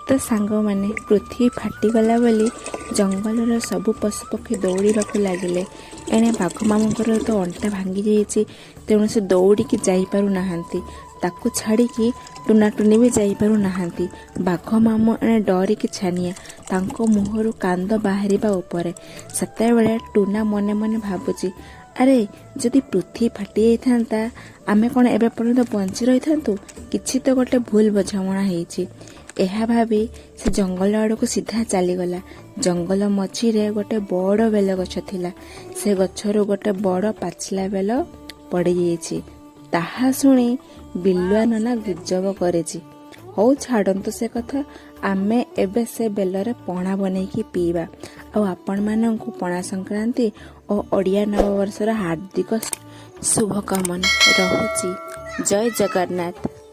ତ ସାଙ୍ଗମାନେ, ପୃଥିବୀ ଫାଟିଗଲା ବୋଲି ଜଙ୍ଗଲର ସବୁ ପଶୁପକ୍ଷୀ ଦୌଡ଼ିବାକୁ ଲାଗିଲେ। ଏଣେ ବାଘ ମାମୁଙ୍କର ତ ଅଣ୍ଟା ଭାଙ୍ଗି ଯାଇଛି, ତେଣୁ ସେ ଦୌଡ଼ିକି ଯାଇପାରୁନାହାନ୍ତି। ତାକୁ ଛାଡ଼ିକି ଟୁନା ଟୁନି ବି ଯାଇପାରୁନାହାନ୍ତି। ବାଘ ମାମୁଁ ଏଣେ ଡରିକି ଛାନିଆ, ତାଙ୍କ ମୁହଁରୁ କାନ୍ଦ ବାହାରିବା ଉପରେ। ସେତେବେଳେ ଟୁନା ମନେ ମନେ ଭାବୁଛି, ଆରେ, ଯଦି ପୃଥିବୀ ଫାଟି ଯାଇଥାନ୍ତା, ଆମେ କ'ଣ ଏବେ ପର୍ଯ୍ୟନ୍ତ ବଞ୍ଚି ରହିଥାନ୍ତୁ? କିଛି ତ ଗୋଟେ ଭୁଲ ବୁଝାମଣା ହେଇଛି। ଏହା ଭାବି ସେ ଜଙ୍ଗଲ ଆଡ଼କୁ ସିଧା ଚାଲିଗଲା। ଜଙ୍ଗଲ ମଝିରେ ଗୋଟେ ବଡ଼ ବେଲ ଗଛ ଥିଲା। ସେ ଗଛରୁ ଗୋଟେ ବଡ଼ ପାଚିଲା ବେଲ ପଡ଼ିଯାଇଛି। ତାହା ଶୁଣି ବିଲୁଆ ନନା ଗୁଜବ କରିଛି। ହଉ, ଛାଡ଼ନ୍ତୁ ସେ କଥା। ଆମେ ଏବେ ସେ ବେଲରେ ପଣା ବନେଇକି ପିଇବା। ଆଉ ଆପଣମାନଙ୍କୁ ପଣା ସଂକ୍ରାନ୍ତି ଓ ଓଡ଼ିଆ ନବବର୍ଷର ହାର୍ଦ୍ଦିକ ଶୁଭକାମନା। ରହୁଛି, ଜୟ ଜଗନ୍ନାଥ।